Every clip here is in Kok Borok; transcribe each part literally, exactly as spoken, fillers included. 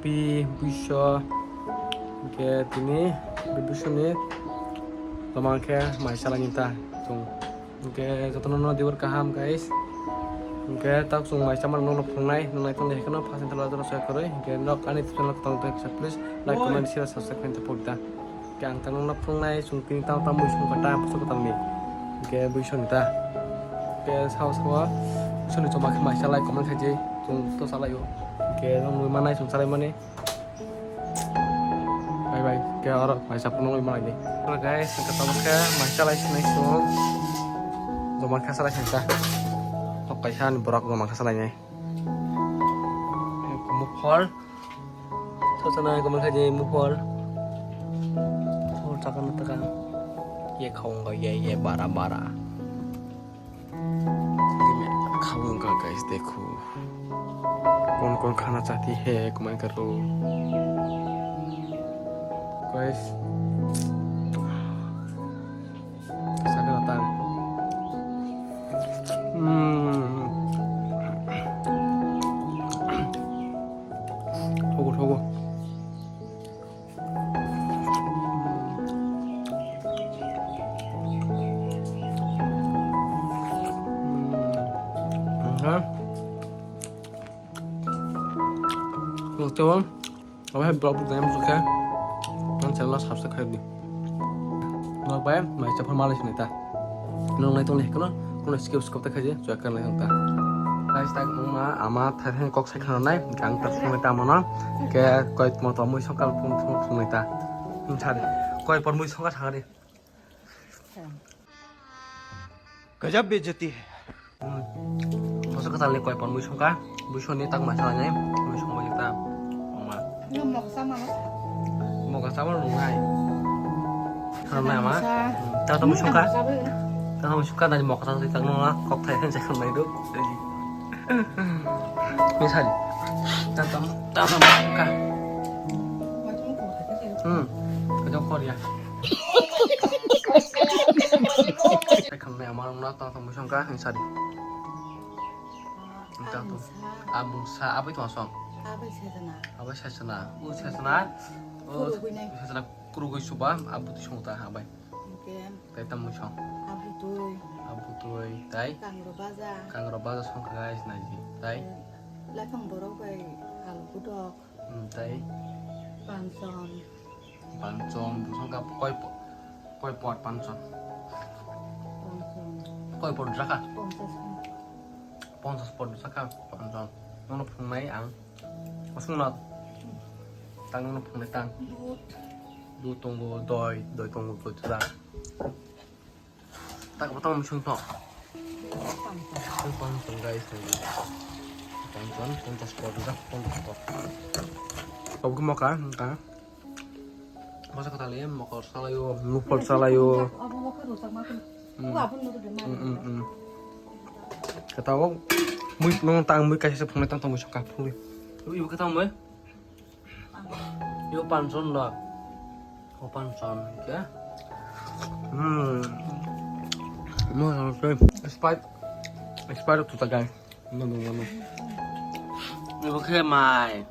Buiso, hingke tini buisoni tomang khe mai salai ni ta chwng. Hingke jotono no dibar kaham, guys. Hingke tak chwng mai chamani nokno phunuknai, nuknai tongni hingke no first ni tala joto share kwrwi. Hingke nok ani channel tong tong kisa please like, comment, share, subscribe khaina ta pokda. Hingke ang tang nokno phunuknai chwng tini tamo tamo buisong kha ta buisong kwtalni. Hingke buisoni ta. Hingke sao sao buisoni choma khe mai salai comment khaidi chwng to salaio. Hingke nokno manai chwng salai mani. Bye bye. Khe oro mai sa phunuknwi manai di. Hello guys, hingke tamo khe mai salai sinai chwng. Joma khe salai sinai ta. Tok kaisa ni borok joma khe salai nai. Muphol. Sosana joma khe je muphol. Muphol chakana taka. Ye khaunga ye ye bara bara. Khaunga guys, dekho. कौन कौन खाना चाहती है कमेंट करो। Guys, sakana tang. Hmm. Thogo thogo. Oke, oke. Oke, vlog buka yang buka. Kan channel subscribe di. Nok bai, mai chapur malai sini ta. Nung nai tong leh kono, kono skip skip ta khaje, chua kan leh ta. Guys, tak mung ma, ama thar hen kok sai khana nai, gang ta sung ta mono, ke koi mo to mui song kal pung pung pung ta. Nung chari, koi por mui song ka thari. Gajab bejati hai. Koso kwtal ni koi por mui song ka, mui song ni tak ma sa nai, mui song bai ta. Oma. Moga sama no. Moga sama no nai. Khana nai ma. Ta ta mui song ka. Ta ta mui song ka, nai moga ta ta no na, kok thai hen sa khana nai do. Misali. Ta ta ta ta mui song ka. Hmm. Kajok kor ya. Khamnai ama rok no tong tong bwsong ka hwn sadi. Tong tong. Amungsa. Amungsa, abui tong song. Abai sajana. Abai sajana. U sajana. U sajana kurugui suba, abu tu song ta abai. Hingke. Tai tamo song. Abutui. Abutui, tai. Kangro baja. Kangro baja song ka guys naji. Tai. Laphang borok bai alu kudok. Hmm, tai. Panchon. Panchon, bwsong ka koi po-, koi pot panchon. Panchon. Koi pot jaka? Ponchas. Ponchas pot jaka panchon. Nono phungnai ang. Osong na. Tang nono phungnai tang. Dud. Dud tongo, doi, doi tongo, doi tuda. Tak apa tong muisung to? Panchon guys, panchon, ponchas pot, dak ponchas pot. Kau ke moka, moka. Masa kata le, moka salayo, nupol salayo. Hmm. Hmm, hmm, hmm. Kata wak, mui nong tang mui kaisa phungnai tang tong muisung ka phungnai. Ibu kata mui. Yo panchon da. O panchon ke. Hmm. Mo na pe. Sprite. Sprite tu tagai. No, no, no, no. Ibu ke mai.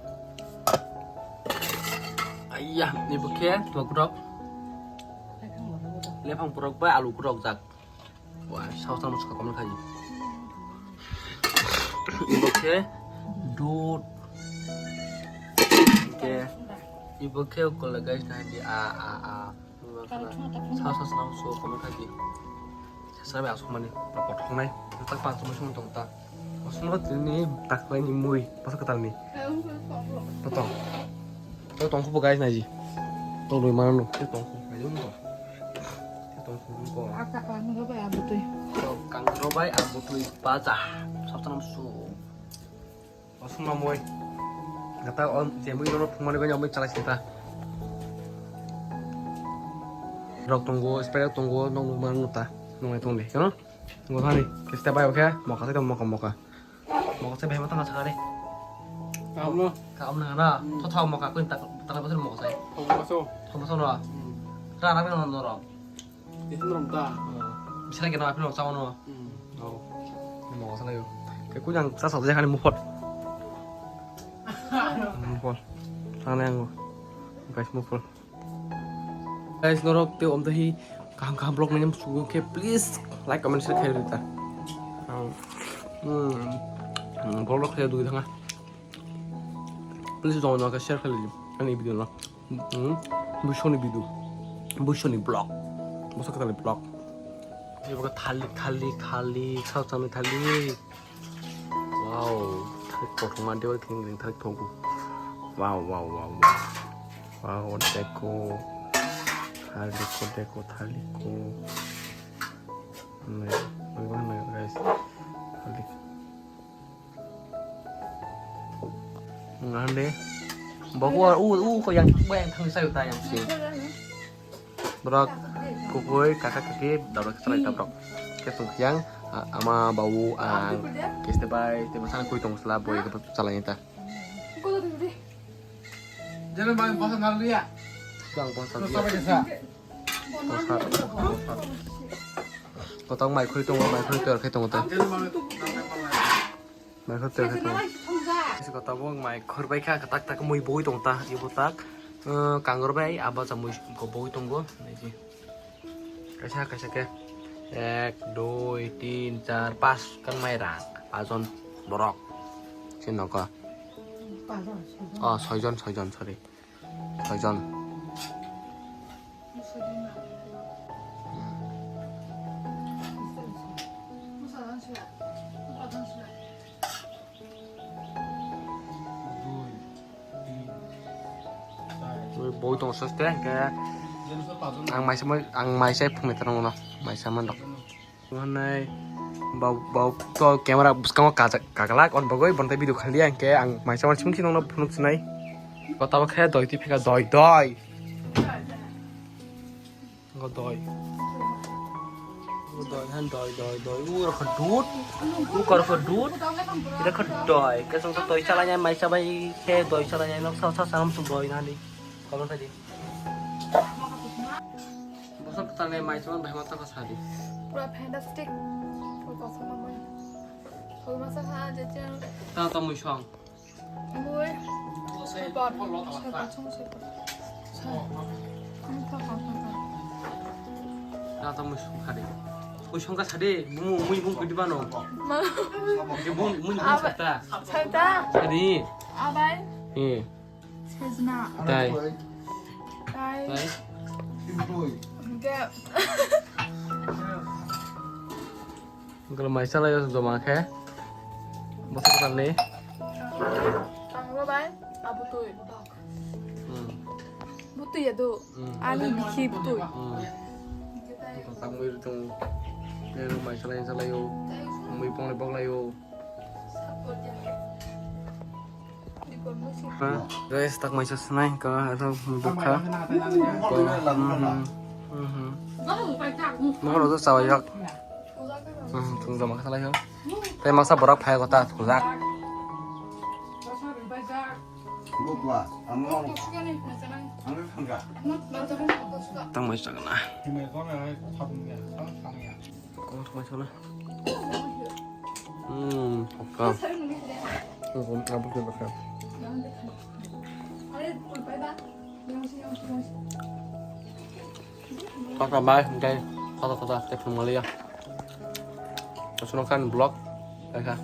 Ayah, ibu ke tu kurok. Lephang kurok bai alu kurok jak. Wah, saus tamu suka komen kaji. Ibo khe dud. Oke. Ibo khe ukol guys, nah di a a a. Saus saus tamu suka komen kaji. Sasabe asuk mani, kothok nai. Tak panchon muisung tong ta. Osmoro tini taklaini mui, pasal ketalni. Potong. Tau tongkhu bo guys naji. Tong doi mano. Tau tongkhu, naji tong. Tau tongkhu ko. Aka kangro bai abutui. Tau kangro bai abutui baja. Sabtanam su. Osma moi. Gata on jemui nono phungmani bai amui chalai sita. Rok tongo, spray rok tongo, nong nung mano ta. Nong ai tong de, no? Ngo thani, kesta bai oke, moka sai tong moka moka. Moka sai bai matang sakari. Kaam no. Kaam na na. Hmm. Tho tho moka kuin tak tak basur moka sai. Tho moka so. Tho moka so no. Hmm. Ra ra no no ro. Itu rom ta. Bisa lagi no apin moka no. Hmm. Oh. Moka sai yo. Ke kunyang sa sa jahani mupot. Mupot. Nang nang guys, move on. Guys, norok tei omtahi kaham kaham vlog nainai muchungo khe please like, comment, share khairwi ta. Ang, hmm, hmm, vlog rok khairwi thanga. Please jong jong khe share khairwi ani video no. Hmm, buisoni video, buisoni vlog. Bosa kwtal vlog. Ebo thali, thali, thali, sao chami thali. Wow, thalik kothoma dewal kring kring thalik tongo. Wow, wow, wow, wow. Wow, deko. Thaliko, deko, thaliko. Nai, nai, nai, guys. Thalik. Ngan de. Bago, u, u, ko yang, ba yang thang sayu ta yang si. Borok kukui kaka kaki daura khe chalai ta borok. Khe tong yang, a-, ama, bau, ang, kiste bai, tei bwsano kwi tong sla boi khe chalai ta. Jeno bai bosa nal liya. Bang bosa liya. Bosa bai sa. Bosa. Kotong mai khuri tongo, mai khuri tor khe tongo ta. Jeno bai nal liya. Mai khor tel khe tongo. Isi ko tabuk mai khor bai kha, tak tak mui bui tong ta, ibo tak. Eh, kangrok bai abo cha mui ko bui tongo. Naiji. Kaisa, kaisa khe. Ek, dui, tin, char, pas kan mai rang. Pajon borok. Sini nogo. Oh, soijon, soijon, sorry. Soijon. Bui tongo soste, hingke ang maisa, ang maisa phunui tanong no, maisa mandok. Hwnai, bau, bau, to camera bwskango kajak, kaglak, on bagwi, bontai video khaliya, hingke ang maisa mani simi nongno phunuk sinai. Kotabo khe doi twi phika, doi, doi. Go doi. Go doi, han doi, doi, doi. U rokha dut. U korokha dut. Ira kha doi. Kesong to doi chalanya, maisa bai khe doi chalanya, nok sa, sa, sa, sam su doi nani. Comment khai di. Bosok tane mai chuan bai mata ka sadi. Pura fantastic. Pura kosom mai. Pura masa kha je chang. Ta to mui song. Mui. Soi. Soi. Soi. Soi. Soi. Soi. Soi. Ta to mui song khadi. Mui song ka sadi. Mui mui mui kudi bano. Ma. Mui mui mui sata. Sata. Sadi. Abai. Eh. Sejna. Tai. Tai. Tai. Hingke. Hingke maisa lai joma khe. Bosok tani. Tanglo bai, abutui. Hmm. Butui ya do. Hmm. Ani bikhi butui. Hmm. Tangwi tung. Maisa lai salayo. Mui pongle boklayo. Guys, tak maisa sinai ka, aro bukha. Ko, mhm, mhm. Mahal tu sawa yak. Mhm, tung jama khalai ho. Tei masa borak phai kota thujak. Tang maisa kana. Kok maisa kana. Hmm, oka. Hmm, apa tu oka? Oka bai, okay. Kata kata, tek malia. Terus kan blok, ya.